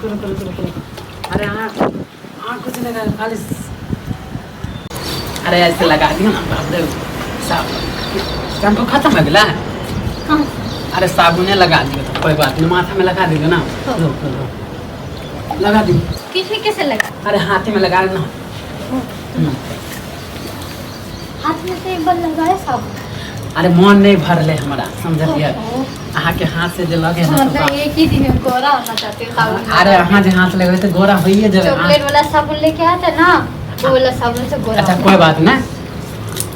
रुको रुको रुको रुको रुको। अरे अहाँ अहाँ कुछ नहीं कर खाली। अरे ऐसे लगा दियो ना। बाप रे, साबुन शैम्पू खत्म हो गेला। हाँ। अरे साबुने लगा दियो तो कोई बात नहीं, माथा में लगा दियो ना। हाँ। लो, लो, लो। लगा दियो। किसी कैसे लगा? अरे हाथ में लगा ना। हाथ में से एक बार लगाए साबुन। अरे मन नहीं भरले हमरा, समझलियै? ओहो। अहाँके हाथ से जे लगे ना तो मतलब बाप। एक ही दिन में गोरा होना चाहते हो साबुन? अरे अहाँ जे हाथ लगेबै तऽ गोरा होइए जेबै अहाँ। चॉकलेट वाला साबुन लेके आते ना, वो वाला साबुन से गोरा अच्छा होना। कोई बात नहीं,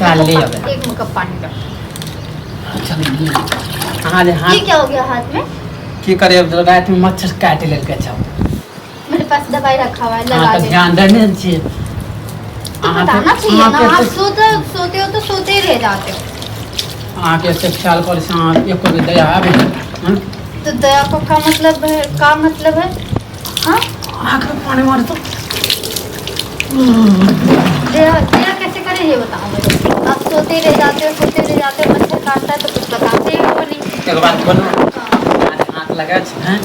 काल ले अबै। एक कप पानी का। चलू, अहाँ जे ये हाथ क्या हो गया हाथ में? की करे, रातिमे मच्छर काटि लेलकै छौ। मेरे पास दवाई रखा हुआ है, लगा अहाँ तऽ दे। ध्यान देने छियै। तो अहाँ बताना तऽ चाहिए ना। अहाँके आप एते- सोते सोते हो तो सोते ही रह जाते हो। अहाँके एते ख्याल करै छी अहाँ, एको बेर दया आबै हँ? तो दया को का मतलब है? का मतलब है? हाँ। अहाँके पानी मारतो। दया दया कैसे करें, ये बताओ मुझे। आप सोते ही रह जाते हो, सोते रह जाते हो, मच्छर काटता है तो कुछ बताते ही हो नहीं। एगो बात बोलू? हाँ। अहाँ जे हाथ लगा छी हँ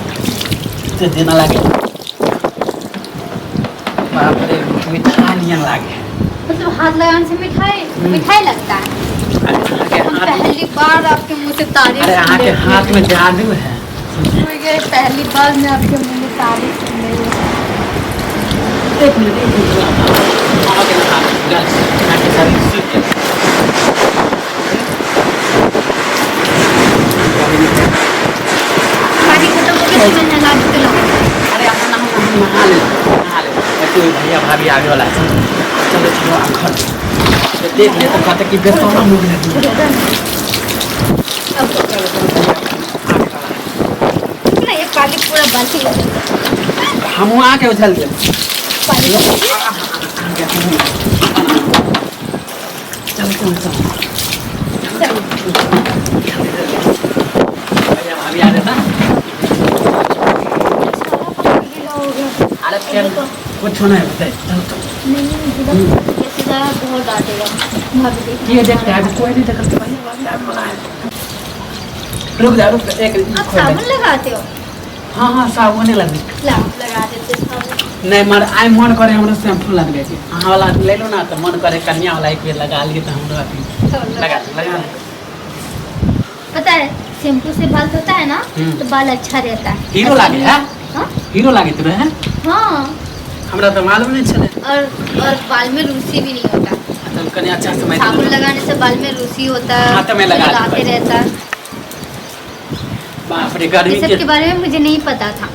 तऽ जेना लागे, बाप रे, मिठाई नियन लागे। मतलब हाथ लगाने से मिठाई मिठाई लगता है? अरे अहाँके हम हाथ पहली बार आपके मुंह से तारीफ अरे सुन अहाँके रही हूँ। हाथ में जादू है। पहली बार मैं आपके मुंह में तारीफ सुन रही हूँ। एक मिनट, एक मिनट, अहाँके हाथ गल, अहाँके शरीर सूख गेल। पानी खत्म हो गया तो मैं नहला के लाऊं? अरे अहाँ नहा नहा ले, नहा ले। ऐसे भी भैया भाभी आवे वाला है। चलो चलो, आप घर देख ले तो कहते कि बेसौरा हो गेलै। अब चलो चलो, भैया आवे वाला है। ना ये पानी पूरा बाल्टी में चल गया। हमहूँ आके उछल देब। पानी चलो चलो चलो। चल। भैया भाभी आ देता। सारा पानी गीला हो गया। अरे फिर कुछ नहीं होते, चलो चलो। नहीं नहीं, गीला कैसे जाएगा? बहुत डांटेगा भाभी देख। ये देखते हैं, अभी कोई नहीं देखते, भैया भाभी आवे वाला है। रुक जा, रुक जा, एक आप खोल दे। साबुन लगाते हो? हाँ हाँ, साबुन लगे। ला, लगा देते साबुन। नहीं मर आइ मन करे हमरा शैम्पू लगबे के, अहाँ वाला ले लो ना, तऽ मन करे कन्या वाला एक बेर लगा लिए तऽ हमरो अथी तो लगा लगा ले। पता है, शैम्पू से बाल धोता है ना तो बाल अच्छा रहता है। हीरो अच्छा लागे है। हाँ। हीरो लागे तो है। हाँ। हमरा तऽ मालूम नहीं छलै। और बाल में रूसी भी नहीं होता। तऽ कनि अच्छा से साबुन लगाने से बाल में रूसी होता है। हाँ, तो मैं लगा लगाते दूंगा। रहता है। बाप रे, ये गर्मी सब के के बारे में मुझे नहीं पता था।